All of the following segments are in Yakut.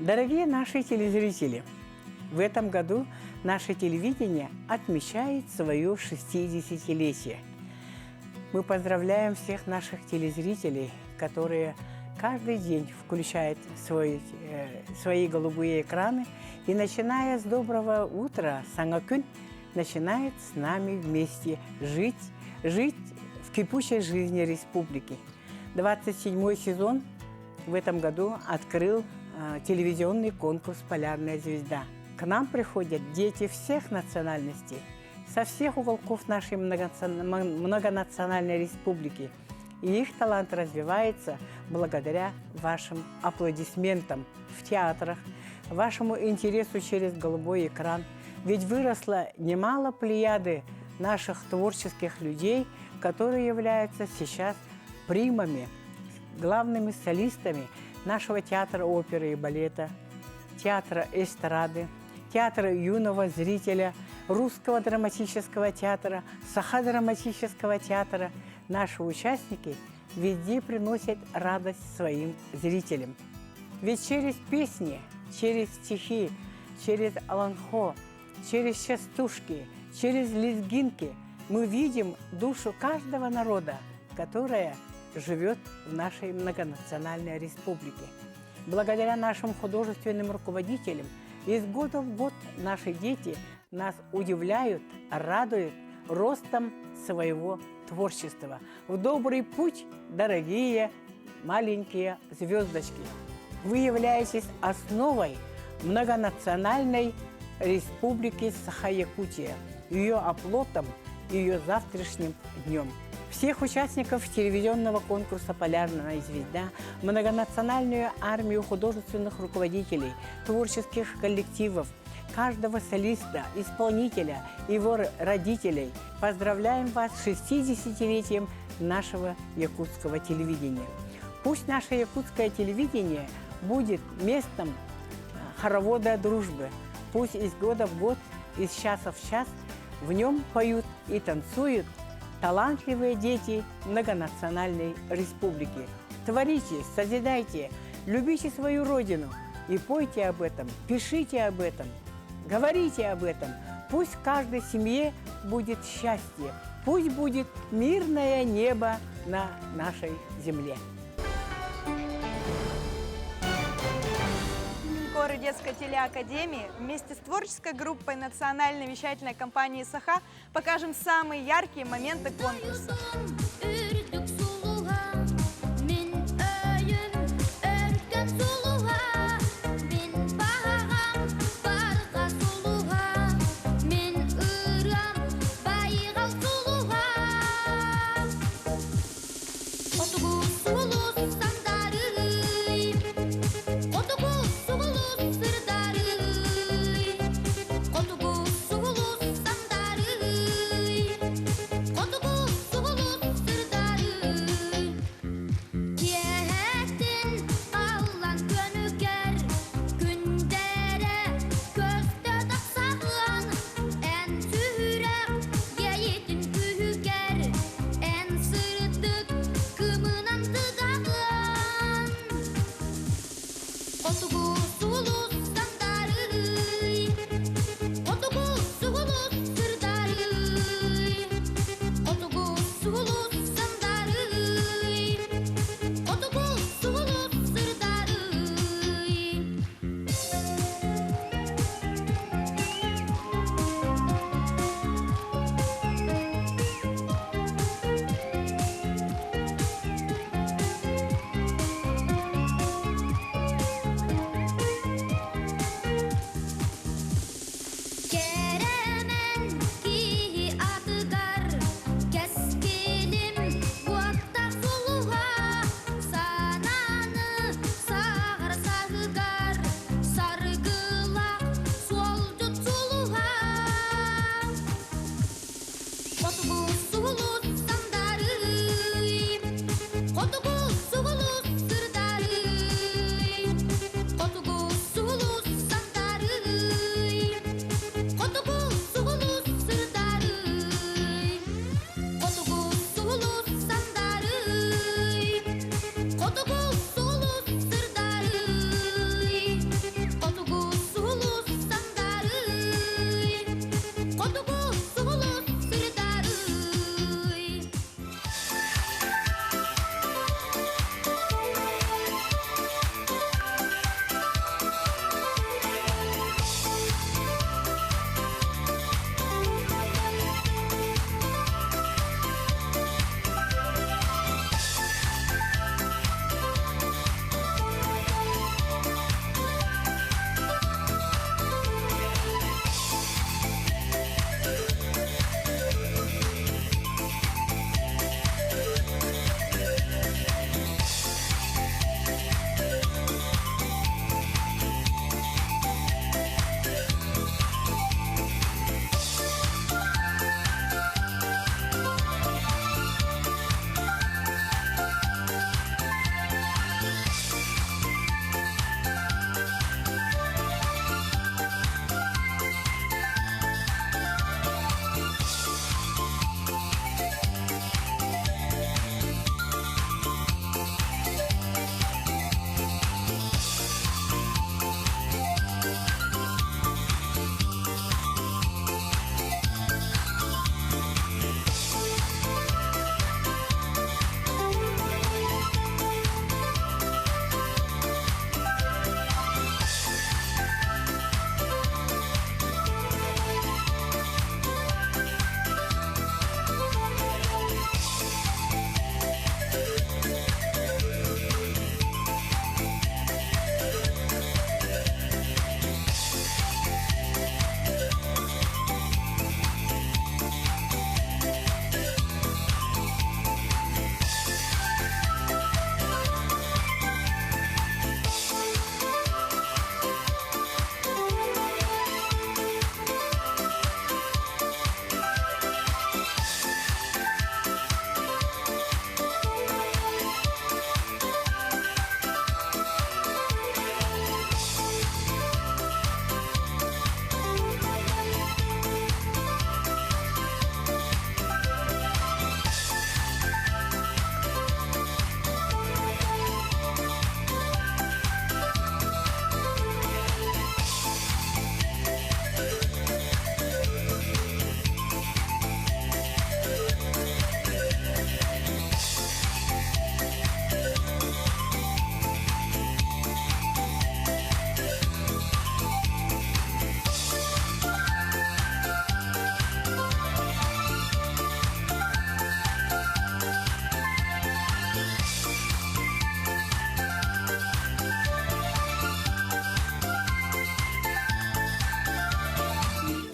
Дорогие наши телезрители, в этом году наше телевидение отмечает свое 60-летие. Мы поздравляем всех наших телезрителей, которые каждый день включают свой, свои голубые экраны и, начиная с доброго утра, Саҥа күн начинает с нами вместе жить, жить в кипучей жизни республики. 27 сезон в этом году открыл телевизионный конкурс «Полярная звезда». К нам приходят дети всех национальностей, со всех уголков нашей многонациональной республики. И их талант развивается благодаря вашим аплодисментам в театрах, вашему интересу через голубой экран. Ведь выросло немало плеяды наших творческих людей, которые являются сейчас примами, главными солистами нашего театра оперы и балета, театра эстрады, театра юного зрителя, русского драматического театра, саха-драматического театра. Наши участники везде приносят радость своим зрителям. Ведь через песни, через стихи, через олонхо, через частушки, через лезгинки мы видим душу каждого народа, которая живет в нашей многонациональной республике. Благодаря нашим художественным руководителям из года в год наши дети нас удивляют, радуют ростом своего творчества. В добрый путь, дорогие маленькие звездочки! Вы являетесь основой многонациональной республики Саха-Якутия, ее оплотом, ее завтрашним днем. Всех участников телевизионного конкурса «Полярная звезда», многонациональную армию художественных руководителей, творческих коллективов, каждого солиста, исполнителя, его родителей. Поздравляем вас с 60-летием нашего якутского телевидения. Пусть наше якутское телевидение будет местом хоровода дружбы. Пусть из года в год, из часа в час в нем поют и танцуют талантливые дети многонациональной республики. Творите, созидайте, любите свою родину и пойте об этом, пишите об этом, говорите об этом. Пусть в каждой семье будет счастье, пусть будет мирное небо на нашей земле. Хоры детской телеакадемии вместе с творческой группой национальной вещательной компании «Саха» покажем самые яркие моменты конкурса.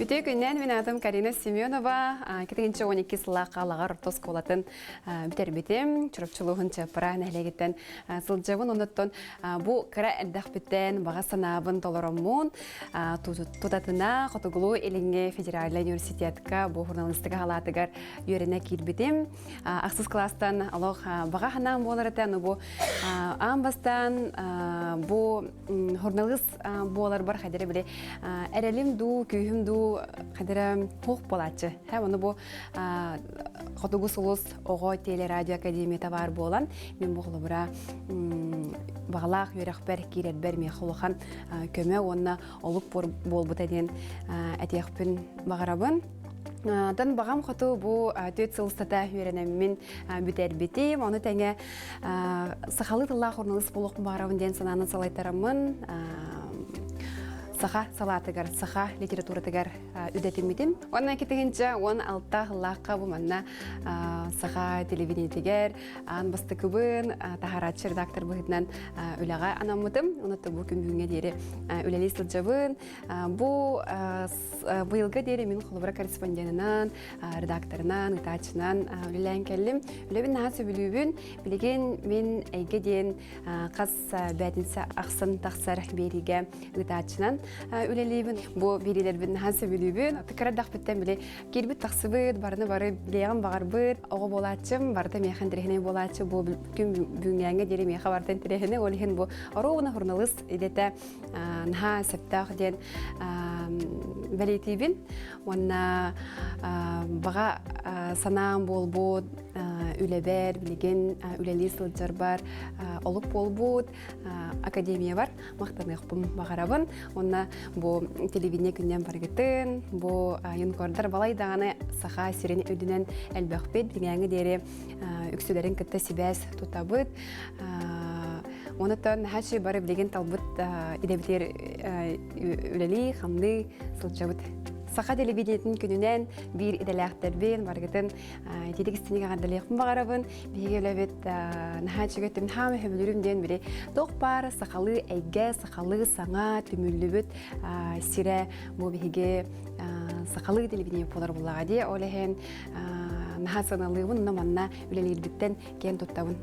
Үтүө күннэн мин аатым Карина Семенова. 2012 сыллаахха Алаҕар орто оскуолатын бүтэрбитим. Чурапчылууһун Чыаппара нэһилиэгиттэн сылдьабын. Онуттан бу кыра элбэхпиттэн баҕа санаабын толороммун тутатына Хотугулуу Илиҥҥи федеральнай университетка бу журналистика халаатыгар үөрэнэ киирбитим. Ахсыс класстан олох баҕа санаам буолар этэ. Бу аан бастаан бу журналист буоларбар хадара били эрэлим дуу, күүһүм дуу хадара хуох буолааччы. Һэ, ону бу Хотугу сулус оҕо телерадио академията баар буолан, мин бу холобура баҕалаах үөрэхпэр киирэрбэр миэхэ улахан көмө уонна олук буолбута диэн этиэхпин баҕарабын. Тан баҕам хоту бу түөрт сыл устата үөрэнэммин бүтэрбитим. Ону тэҥэ сахалыы тыллаах журналист буолуохпун баҕарабын диэн санаанан салайтараммын саха салаатыгар, саха литературатыгар үдэтиммитим. Уонна 2016 сыллаахха бу манна саха телевидениетигэр аан бастакыбын таһарааччы редактор быһыытынан үлэҕэ анаммытым. Онон бу күн бүгүҥҥэ диэри үлэлии сылдьабын. Бу быйылга диэри мин холобура корреспонденынан, редакторынан, ытааччынан үлэлээн кэллим. Үлэбин наһаа сөбүлүүбүн. Билигин мин эйгэ диэн хас бээтинсэ ахсын тахсар биэриигэ ыытааччынан үлэлиибин. Бу биэриилэрбин наһаа сөбүлүүбүн. Кыра эрдэхпиттэн били киирбит тахсыбыт, барыны бары билиэҕим баҕарбыт. Оҕо буолааччым, барыта миэхэ интэриэһинэй буолааччы. Бу күн бүгүҥҥээҥҥэ диэри миэхэ барыта интэриэһинэй. Ол иһин бу оруобуна суруналыыс идэтэ наһаа сөптөөх диэн бэлиэтиибин уонна баҕа санаам буолбут үлэбэр билигин үлэлии сылдьарбар олук буолбут академиябар махтаныахпын баҕарабын уонна бу телевидение күннэн барыгытын бу юнкордар балай даҕаны саха сирин үрдүнэн элбэхпит билиҥээҥи диэри үксүлэрин кытта сибээс тутабыт Онуттан наһаа бары билигин талбыт идэбитигэр үлэлии, хамныы сылдьабыт. Саха телевидениетин күнүнэн биир идэлээхтэрбин барыгытын итиитик истиник эҕэрдэлиэхпин баҕарабын. Биһиги үлэбит наһаа үчүгэй хаама сөбүлүүрүм диэн били туох баар сахалыы эйгэ, сахалыы саҥа түмүллүбүт сирэ бу биһиги сахалыы телевидение буолар буллаҕа дии. Ол иһин наһаа сыаналыыбын, онно манна үлэлиирбиттэн киэн туттабын.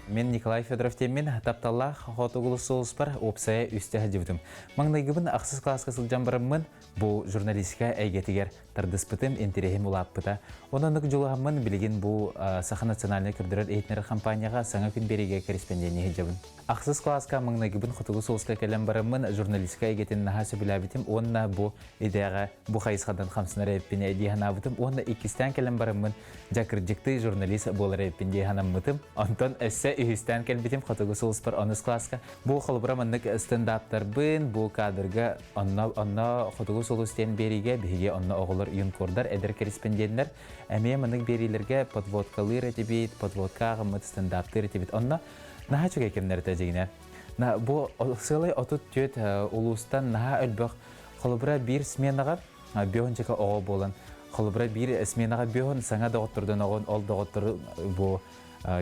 Мен Николай Федоров теммин тапталлаах хотугулус соуспар уопсайа үстэ сылдьыбытым. Маҥнайгыбын ахсыс класска сылдьан бараммын бу журналистика эйгэтигэр тардыспытым, интэриэһим улааппыта. Онон дьулуһаммын билигин бу Саха национальнай көрдөрөр иһитиннэрэр компанияҕа саҥа күн биэриигэ корреспонденнии сылдьабын. Ахсыс кылааска маҥнайгыбын хотугу суолска кэлэн бараммын журналистика эйгэтин наһаа сөбүлээбитим уонна бу идэҕэ бу хайысхадан хамсанар эбиппин дии санаабытым уонна иккистээн кэлэн бараммын дьэ кырдьыктыы журналист буолар эбиппин дии санаммытым. Онтон өссө үһүстээн кэлбитим Хотугу сулуспар онус класска. Бу холобура маннык стендаптарбын, бу кадрга онно, онно Хотугу сулус диэн биэриигэ биһиги онно оҕолор юнкордар, эдэр корреспонденттэр эмиэ маннык биэриилэргэ подводкалыыр этибит, подводка ааҕыммыт стендаптыыр этибит. Онно наһаа үчүгэй кэмнэр этэ дьиҥинэ. Бу сыалай 34 улуустан наһаа элбэх холобура биир сменаҕа биохончика оҕо буолан холобура биир сменаҕа биохон саҥа доҕоттордон оҕон ол доҕоттору бу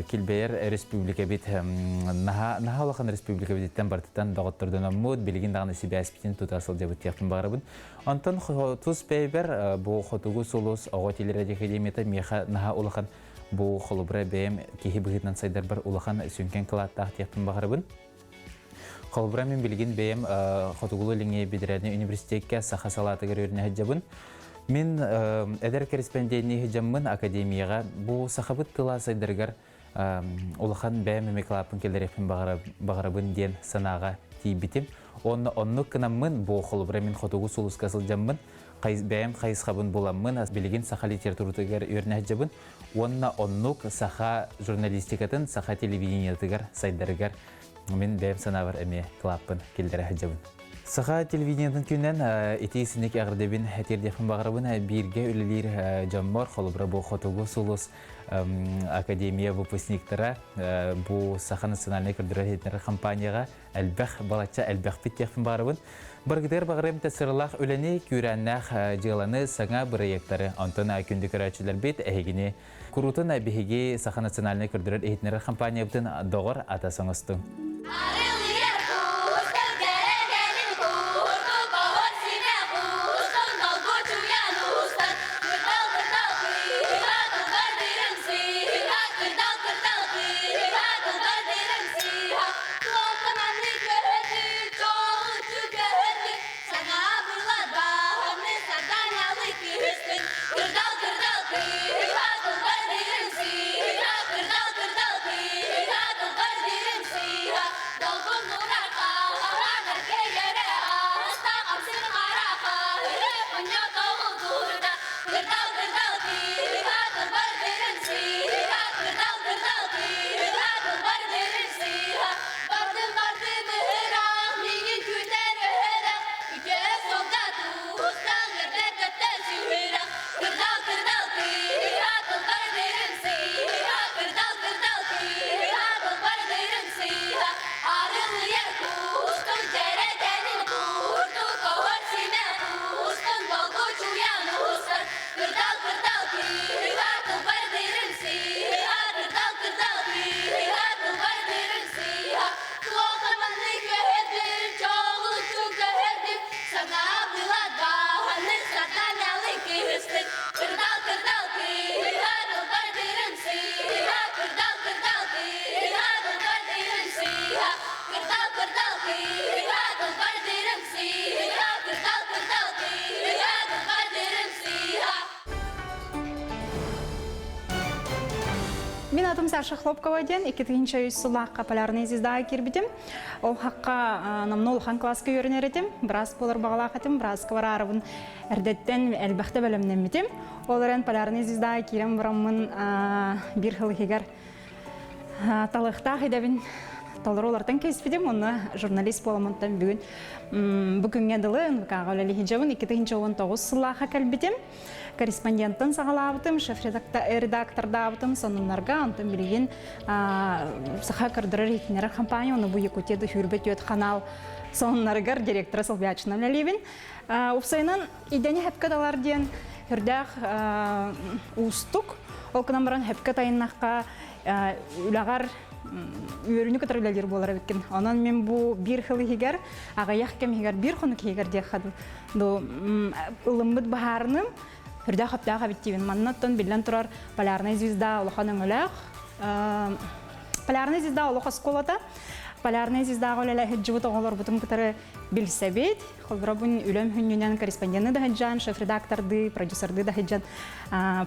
килбэйэр республикабит наһаа наһаа улахан республикабититтэн барытыттан доҕоттордономмут билигин даҕаны сибээспитин тута сылдьабыт диэхпин баҕарабын. Онтон тус бэйбэр бу Хотугу сулус оҕо телерадиоакадемията миэхэ наһаа улахан бу холобура бэйэм киһи быһыытынан сайдарбар улахан сүҥкэн кылааттаах диэхпин баҕарабын. Холобура мин билигин бэйэм Хотугулуу-Илиҥҥи федеральнай университекка саха салаатыгар үөрэнэ сылдьабын. Мин эдэр корреспондентнии сылдьаммын академияҕа бу сахабыт тыла сайдарыгар улахан бэйэм эмиэ кылааппын киллэриэхпин баҕарабын диэн санааҕа тиийбитим. Уонна оннук гынаммын бу холобура мин Хотугу сулуска сылдьаммын бэйэм хайысхабын буламмын билигин саха литературатыгар үөрэнэ сылдьабын уонна оннук саха журналистикатын саха телевидениетыгар сайдарыгар мин бэйэм санаабар эмиэ кылааппын киллэрэ сылдьабын. Саха телевидениетын күнүнэн ити синик эҕэрдэбин тиэрдиэхпин баҕарабын бииргэ үлэлиир дьоммор холобура бу Хотугу сулус академия выпускниктара бу Саха национальнай көрдөрөр компанияҕа элбэх балачча элбэхпит диэхпин баҕарабын. Баргытыгар баҕарыам сыралаах үлэни, күүрээннээх дьыаланы, саҥа бырайыактары, онтон күндү көрөөччүлэрбит эһигини куруутун биһиги Саха национальнай көрдөрөр иһитиннэрэр компаниябытын доҕор атас оҥостуҥ. Мин атым Саша Хлопкова диэн 2003 сыллаахха полярный звездаҕа киирбитим. Ол хакка номно улахан класска үөрэнэр этим. Быраас буолар баҕалаах этим. Бырааска бараарыбын эрдэттэн элбэхтэ бэлэмнэммитим. Ол эрэн полярный звездаҕа киирэн бараммын биир сыл иһигэр талыахтаах идэбин толору улартан кэспитим. Онно журналист буоламмыттан бүгүн бу күҥҥэ дылы НВК-ҕа үлэлиһи 2019 сыллаахха кэлбитим. Корреспонденттан саҕалаабытым, шеф-редактордаабытым сонуннарга, онтон билигин Саха көрдөрөр иһитиннэрэр компания, оны бу Якутия Дүһүүрбэ түөт канал сонуннарыгар директора солбуйааччынан үлэлиибин. Уопсайынан идэни хөпкө далар диэн үрдээх уустук. Ол гынан баран хөпкө тайыннахха үлэҕэр үөрүүнү кытары үлэлиир буолар эбиккин. Онон мин бу биир сыл иһигэр, аҕыйах кэм иһигэр, биир хонук иһигэр диэххэ ду ылыммыт баһаарыным үрдээх хөптөөх эбит диибин. Манна оттон биллэн турар Полярная звезда улахан өҥөлөөх. Полярная звезда олох оскуолата. Полярная звездаҕа үлэлэһит дьыбыт оҕолорбутун кытары билсэбит. Холобура үлэм хүннүнэн корреспонденты да сылдьан, шеф-редакторды, продюсерды да сылдьан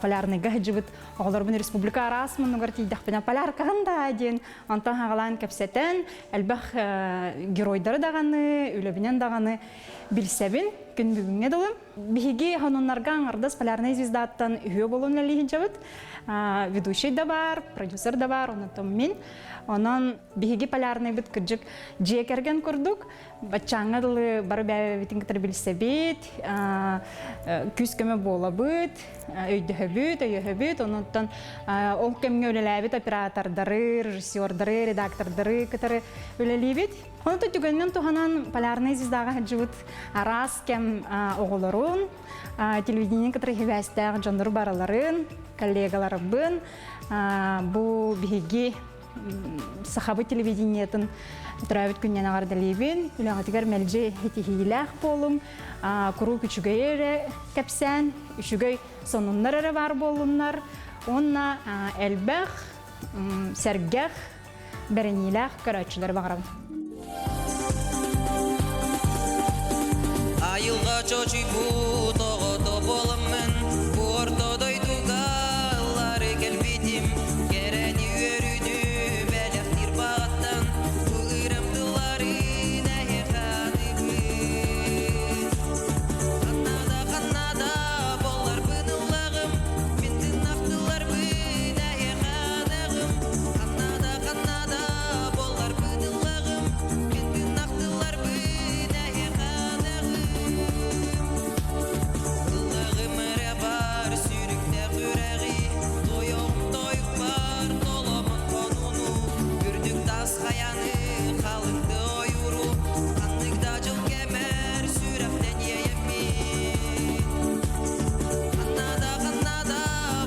Полярныйга сылдьыбыт оҕолорбун республика араас муннугар тиийдэхпинэ поляркаҕын да диэн онтон хаҕалаан кэпсэтэн элбэх геройдары даҕаны, үлэбинэн даҕаны билсэбин күн бүгүҥҥэ дылы. Биһиги хонуннарга аҥардас Полярная звездаттан үһүө буолан үлэлии сылдьабыт. Ведущий да бар, продюсер да бар, онон мин. Онон биһиги полярныйбыт кырдьык дьиэ кэргэн курдук баччааҥҥа дылы бары бэйэбитин кытары билсэбит, күүс-көмө буолабыт, өйдөһөбүт, өйөһөбүт. Онон ол кэмҥэ үлэлээбит оператордары, режиссердары, редактордары кытары үлэлиибит. Онон түгэнинэн туһанан Полярная звездаҕа сылдьыбыт араас кэм оҕолорун, телевидение кытары сибээстээх дьоннору бараларын, коллегаларбын бу биһиги сахабыт телевидениетын төрөөбүт күннэн эҕэрдэлиибин. Үлэҕитигэр мэлдьи итиһиилээх буолуҥ, куруук үчүгэй эрэ кэпсээн, үчүгэй сонуннар эрэ баар буоллуннар уонна элбэх, сэргэх, бэриниилээх көрөөччүлэри баҕарабын. Айылҕа чочуйбут оҕото буоламмын, бу орто дойдуга ыллары кэлбитим. Кэрэни үөрүүнү бэлэхтиир баҕаттан, бу ыырам тылларын эһиэхэ аныыбын. Ханна да, ханна да буолларбын ыллаҕым, мин тыыннах тылларбын эһиэхэ аныаҕым. Ханна да, ханна да буолларбын ыллаҕым, мин тыыннах тылларбын эһиэхэ аныаҕым. Ыллаҕым эрэ бар сүүрүктээх үрэҕи, тойоҕум тойукпар толомон хонууну, үрдүк тас хайаны, халыҥ ойууру, ханнык да дьыл кэмэр сүрэхтэн иэйэммин. Ханна да, ханна да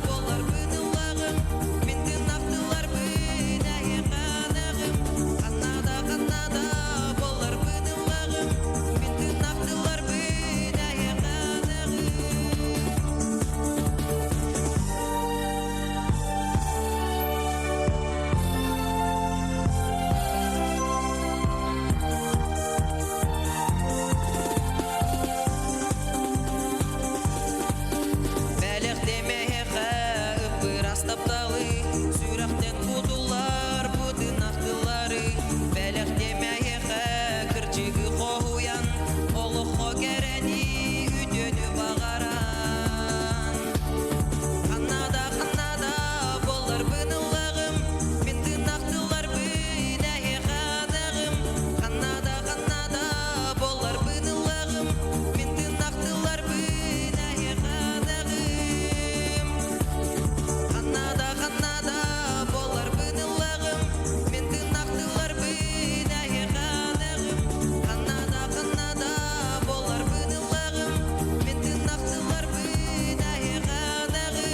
буолларбын ыллаҕым, мин тыыннах тылларбын эһиэхэ аныаҕым. Ханна да, ханна да буолларбын ыллаҕым, мин тыыннах тылларбын эһиэхэ аныаҕым. Бэлэхтэмэһэхэ ыппырас тапталы, сүрэхтэн кутуллар бытынах тыллары. Бэлэхтэмэһэхэ кырдьыгы хоһуйан, олоххо кэрэни үтүөнү баҕаран. Ханна да, ханна да буолларбын ыллаҕым, мин тыыннах тылларбын эһиэхэ аныаҕым. Ханна да, ханна да буолларбын ыллаҕым, мин тыыннах тылларбын эһиэхэ аныаҕым. Ханна да, ханна да буолларбын ыллаҕым, мин тыыннах тылларбын эһиэхэ аныаҕым. Ханна да, ханна да буолларбын ыллаҕым, мин тыыннах тылларбын эһиэхэ аныаҕым.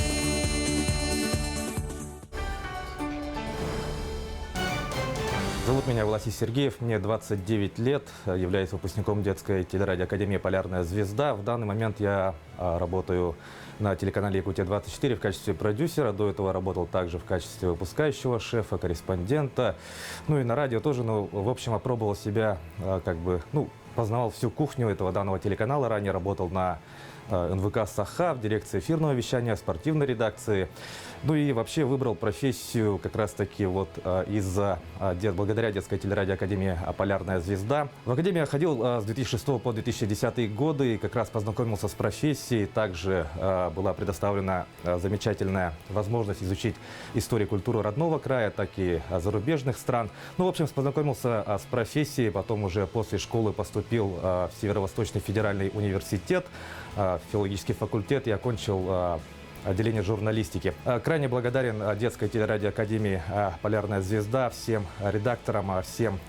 Зовут меня Власий Сергеев, мне 29 лет, являюсь выпускником детской телерадиоакадемии «Полярная звезда». В данный момент я работаю на телеканале «Якутия-24» в качестве продюсера. До этого работал также в качестве выпускающего шефа, корреспондента. Ну и на радио тоже, ну, в общем, опробовал себя, как бы, ну, познавал всю кухню этого данного телеканала. Ранее работал на НВК «Саха» в дирекции эфирного вещания, спортивной редакции. Ну и вообще выбрал профессию как раз-таки вот из-за, благодаря детской телерадиоакадемии «Полярная звезда». В академию я ходил с 2006 по 2010 годы и как раз познакомился с профессией. Также была предоставлена замечательная возможность изучить историю и культуру родного края, так и зарубежных стран. Ну, в общем, познакомился с профессией, потом уже после школы поступил в Северо-Восточный федеральный университет, в филологический факультет и окончил отделение журналистики. Крайне благодарен детской телерадиоакадемии «Полярная звезда», всем редакторам, всем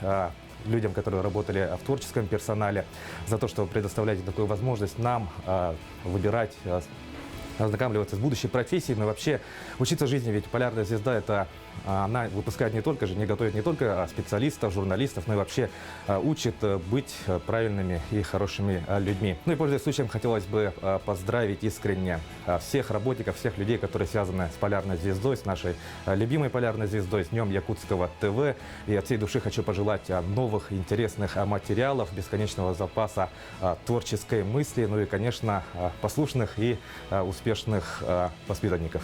людям, которые работали в творческом персонале, за то, что предоставляете такую возможность нам выбирать. ознакомливаться с будущей профессией, но вообще учиться жизни, ведь «Полярная звезда» — это она выпускает не только же, не готовит не только специалистов, журналистов, но и вообще учит быть правильными и хорошими людьми. Ну и, пользуясь случаем, хотелось бы поздравить искренне всех работников, всех людей, которые связаны с «Полярной звездой», с нашей любимой «Полярной звездой», с Днем Якутского ТВ. И от всей души хочу пожелать новых интересных материалов, бесконечного запаса творческой мысли, ну и, конечно, послушных и успешных воспитанников.